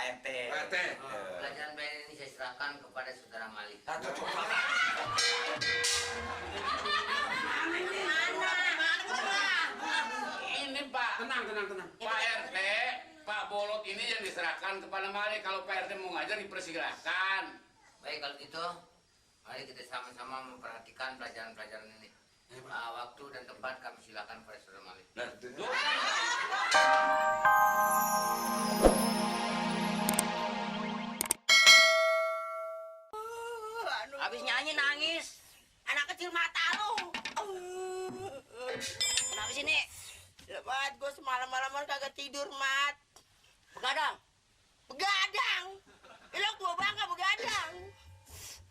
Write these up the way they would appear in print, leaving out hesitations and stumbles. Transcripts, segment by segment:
Pak RT. Pak RT. Pelajaran bayar ini saya serahkan kepada saudara Malik. Ini Pak. Tenang. Pak RT, Pak Bolot ini yang diserahkan kepada Malik. Kalau Pak RT mau ngajar dipersilahkan. Baik kalau gitu, mari kita sama-sama memperhatikan pelajaran-pelajaran ini. Waktu dan tempat kami silakan kepada saudara Malik. Habis nyanyi nangis. Anak kecil mata lu. Kenapa sih, Nek? Mat, gue semalam-malaman kagak tidur, Mat. Begadang? Begadang? Bilang tua bangga begadang.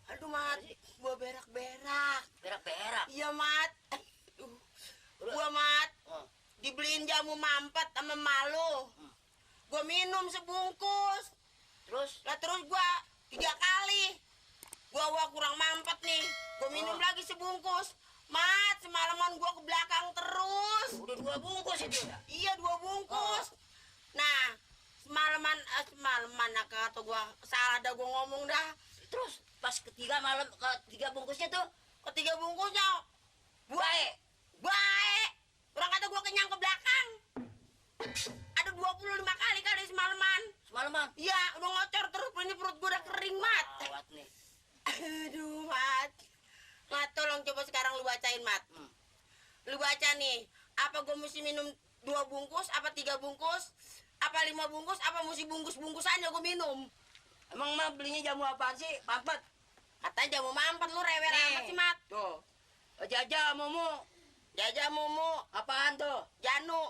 Aduh, Mat, gue berak-berak. Berak-berak? Iya, Mat. Gue, Mat, dibeliin jamu mampet sama malu. Gue minum sebungkus. Terus gue 3 kali. Gua kurang mampet nih. Gua minum lagi sebungkus. Mat, semalaman gua ke belakang terus. Udah 2 bungkus itu ya? Iya, 2 bungkus. Nah, semalaman kata gua salah dah gua ngomong dah. Terus pas ketiga bungkusnya tuh, ketiga bungkusnya baik. Orang kata gua kenyang ke belakang. Ada 25 kali semalaman. Semalaman? Iya, udah ngocor terus. Ini perut gua udah kering, Mat. Awat nih. Aduh, Mat. Mat, tolong coba sekarang lu bacain, Mat. Lu baca nih, apa gue mesti minum 2 bungkus, apa 3 bungkus, apa 5 bungkus, apa mesti bungkus-bungkusannya gue minum. Emang Mat belinya jamu apaan sih? Mampet? Katanya jamu mampet, lu rewel amat sih, Mat. Tuh. Jaja mumu. Apaan tuh? Jamu.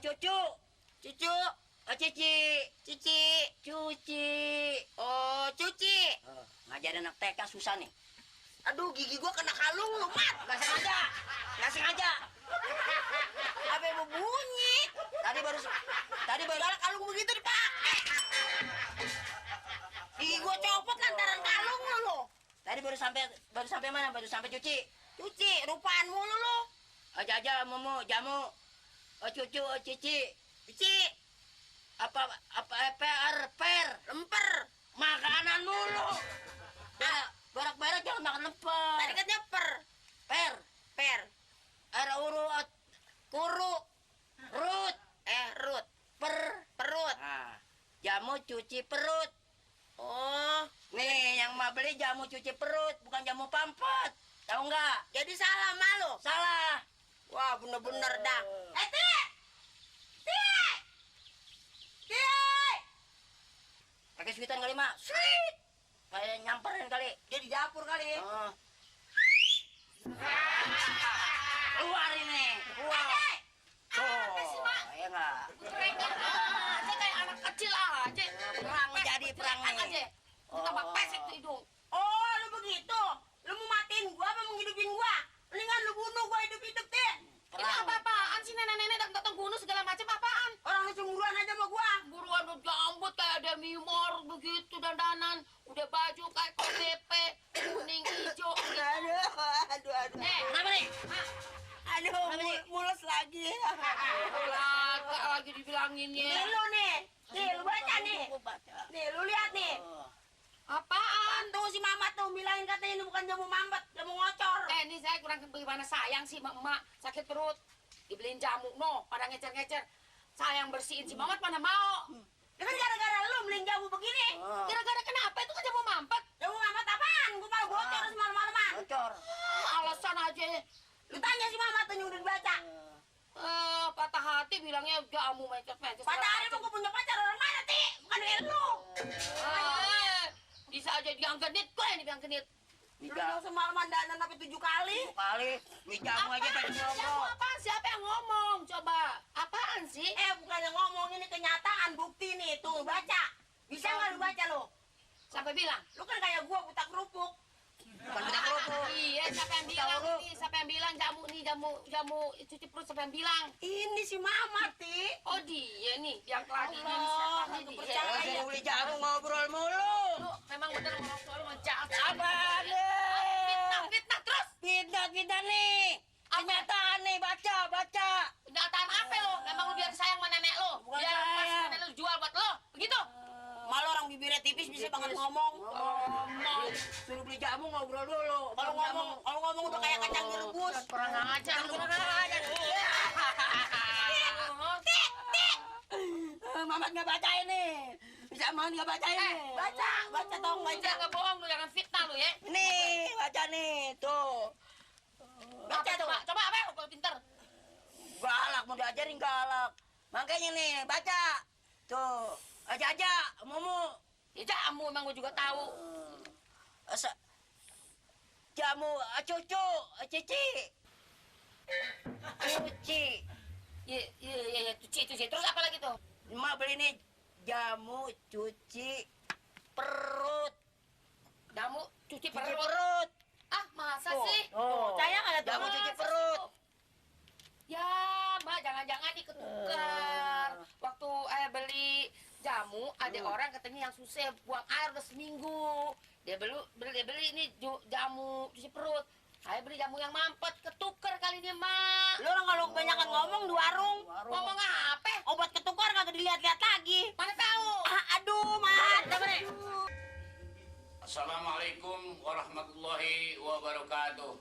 Cucu. Cuci. Oh, cuci. Ngajarin anak TK susah nih. Aduh, gigi gua kena kalung lu, Mat. Nggak sengaja. Apa yang bunyi? Tadi baru kalung begitu dipakai. Gigi gua copot lantaran kalung lu. Tadi baru sampai mana? Baru sampai cuci. Rupaan mulu lu. Jaja, mumu, jamu. Cucu, cici. Apa lemper makanan mulu. Berak jangan makan lemper. Tadi kan nyeper. Per urut kuru rut perut. Jamu cuci perut. Oh, nih yang mau beli jamu cuci perut, bukan jamu pampet. Tahu nggak? Jadi salah malu. Salah. Wah, bener-bener dah. Pakai suitan kali, Mak. Sweet. Kayak nyamperin kali. Dia di dapur kali. Keluar ini. Ya enggak. Aja kayak anak kecil aja. Perang aja. Tambah pesek tuh hidung. Oh, lu begitu. Lu mau matiin gua apa menghidupin gua? Mendingan lu bunuh gua hidup-hidup deh. Ini apa-apaan sih nenek-nenek datang bunuh segala macam apaan? Orang lu cemburuan aja sama gua. Buruan udah jambut kayak ada mimor begitu dandanan. Udah baju kayak KTP kuning hijau. Aduh. Kenapa nih? Aduh, mulus lagi. Lagi dibilangin ya. Nih lu nih. Nih lu baca nih. Nih lu lihat nih. Apaan? Tuh si Mama tuh bilangin katanya ini bukan jamu mampet, jamu ngocor. Ini saya kurang bagaimana sayang sih emak sakit perut. Dibeliin jamu pada ngecer-ngecer. Sayang bersihin si Mamat mana mau. Ya kan gara-gara lu beliin jamu begini. Gara-gara kenapa itu kan jamu mampet? Jamu mampet apaan? Gua malah bocor semalam-malaman. Bocor. Alasan aja. Lu tanya si Mama tuh yang udah dibaca. Patah hati bilangnya jamu mencet-mencet. Patah hati emang gua punya pacar orang mana, Ti? Bukan lu. Bisa aja diangkat genit, gue yang dibilang genit. Lu semalaman dandan sampai 7 kali. 7 kali. Nih jamu aja tadi Jamu apaan? Siapa yang ngomong? Coba. Apaan sih? Bukannya ngomong, ini kenyataan, bukti nih. Tuh, baca. Bisa nggak lu baca lu? Siapa bilang? Lu kan kayak gua buta kerupuk. Bukan buta kerupuk. Iya, siapa yang bilang ini? Siapa yang bilang jamu cuci perut siapa yang bilang? Ini si Mama, Ti. Oh, dia nih yang lagi ini Allah, siapa aku nih? percaya. Beli jamu ngobrol mulu. Lu memang bener ngomong soal menjahat. Sabar deh. Fitnah terus. Fitnah nih. Kenyataan nih, baca. Kenyataan apa lo? Memang lu biar sayang sama nenek lo. Bukan Biar ngomong. Suruh beli jamu ngobrol dulu. Kalau ngomong udah kayak kacang direbus. Kurang ajar lu. Mamat nggak baca ini. Bisa Mamat nggak baca ini. Baca dong, baca. Jangan bohong lu, jangan fitnah lu ya. Nih, baca nih, tuh. Baca tuh. Coba apa? Kalau pinter. Galak, mau diajarin galak. Makanya nih, baca. Tuh, aja, Mumu. Ya jamu emang gua juga tahu. Jamu, cucu, cici. Cuci. Iya, cuci. Terus apa lagi tuh? Mak beli nih jamu cuci perut. Jamu cuci Cuci perut. perut. Ah, masa Tuh, sih? tuh. Saya nggak ada Jamu masa cuci sih perut. tuh? Ya, Mbak, jangan-jangan diketukar. Waktu ayah beli jamu, ada orang katanya yang susah buang air udah seminggu. Dia beli ini jamu cuci perut. Saya beli jamu yang mampet, ketukar kali ini, Mak. Lu orang kalau kebanyakan ngomong di warung. Ngomong apa? Obat ketukar kagak dilihat-lihat lagi. Mana tahu? Aduh, Mat. Assalamualaikum warahmatullahi wabarakatuh.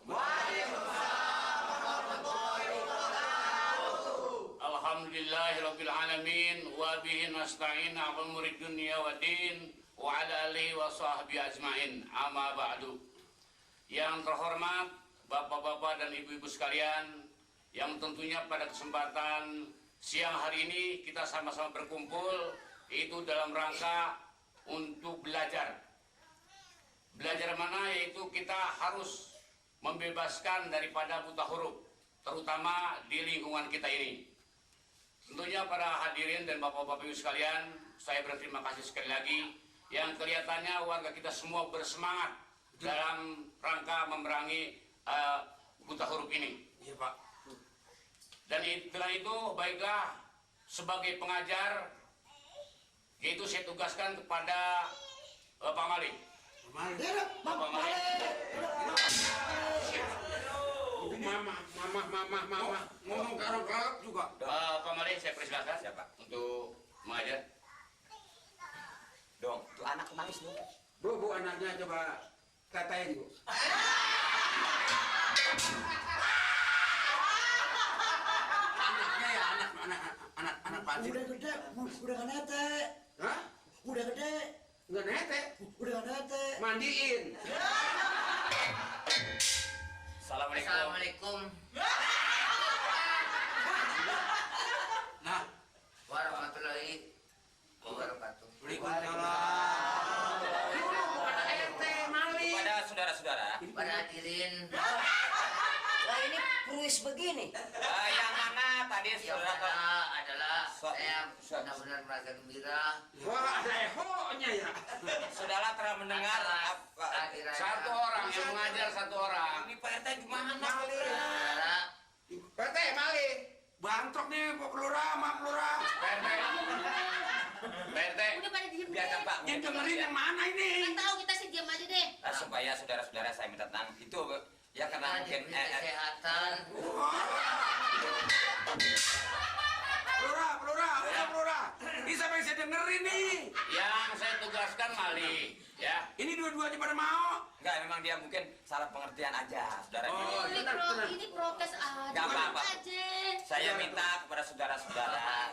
Alhamdulillahirabbil alamin wa bihi nasta'in 'ala umuri dunya waddin wa 'ala alihi wa sahbihi ajmain. Amma ba'du. Yang terhormat Bapak-bapak dan Ibu-ibu sekalian, yang tentunya pada kesempatan siang hari ini kita sama-sama berkumpul itu dalam rangka untuk belajar. Belajar mana? Yaitu kita harus membebaskan daripada buta huruf, terutama di lingkungan kita ini. Tentunya para hadirin dan bapak-bapak ibu sekalian, saya berterima kasih sekali lagi yang kelihatannya warga kita semua bersemangat dalam rangka memerangi buta huruf ini. Iya, Pak. Dan dengan itu baiklah sebagai pengajar, yaitu saya tugaskan kepada Pak Malik. Bapak Malik. Mama. Ngomong ke orang kelak juga. Pak Malik, saya persilakan siapa untuk mengajar. Dong, tuh anak nangis dong. Bu, anaknya coba katain, Bu. Anaknya ya, anak Pak Haji. Udah gede, udah gak nete. Hah? Udah gede, Nggak nete. udah gak nete. Mandiin. Assalamualaikum. Assalamualaikum Nah, warahmatullahi wabarakatuh. Kepada saudara-saudara, Pada hadirin Lah ini peruis begini. yang mana tadi yang saudara mana adalah saya benar-benar merasa gembira wah ada ehonya ya. saudara telah mendengar atas apa? kehadirannya Satu orang yang mengajar, satu orang. Ini Pak RT gimana? saudara PT Mali. Bantok nih, Pak Pelurah, Mak Pelurah. PRT. Udah pada diem Biarkan Pak. Yang dengerin yang mana ini? Kan tahu kita sih diam aja deh. Supaya saudara-saudara saya minta tenang. Itu ya karena kita mungkin diberi kesehatan Pelurah. Ini siapa yang saya dengerin nih? Yang saya tugaskan Mali, ya. Ini dua-duanya pada mau. enggak, memang dia mungkin salah pengertian aja, saudara. Oh, Ini protes aja. Nggak apa-apa. aja. Saya minta kepada saudara-saudara.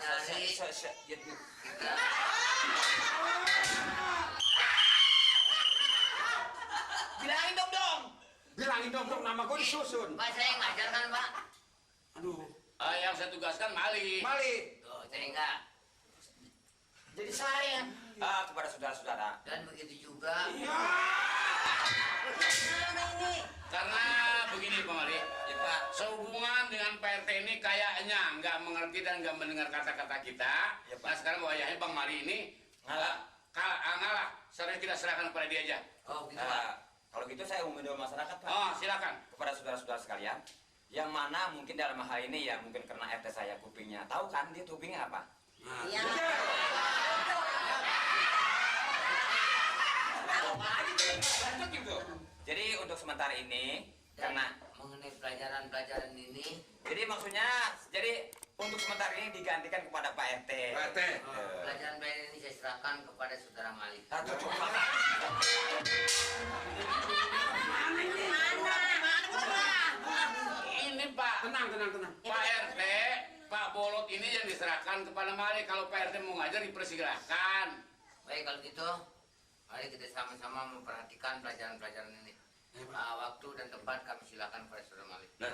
kita Bilangin dong nama gue disusun. Pak saya ngajar kan Pak Aduh, Yang saya tugaskan Mali. Mali. tuh sehingga Jadi saya. Kepada saudara-saudara. dan begitu juga Ya. Karena begini Pak Mali, Ya, Pak. sehubungan dengan PRT ini kayaknya nggak mengerti dan nggak mendengar kata-kata kita. Ya, Pak. Nah sekarang wayahnya Bang Mali ini Ngalah. ngalah. Sekarang kita serahkan kepada dia aja. oh gitu Pak Kalau gitu saya umum masyarakat, Pak. Oh silakan. Kepada saudara-saudara sekalian, yang mana mungkin dalam hal ini ya mungkin karena RT saya kupingnya tahu kan dia kupingnya apa? Iya. Jadi untuk sementara ini dan karena mengenai pelajaran-pelajaran ini jadi maksudnya jadi untuk sementara ini digantikan kepada Pak RT. PT. pelajaran-pelajaran ini saya serahkan kepada saudara Malik. Satu coba. Ini Pak. Tenang. Pak RT, Pak Bolot ini yang diserahkan kepada Malik. Kalau Pak RT mau ngajar dipersilahkan. Baik kalau gitu, mari kita sama-sama memperhatikan pelajaran-pelajaran ini. Waktu dan tempat kami silakan kepada saudara Malik. Nah,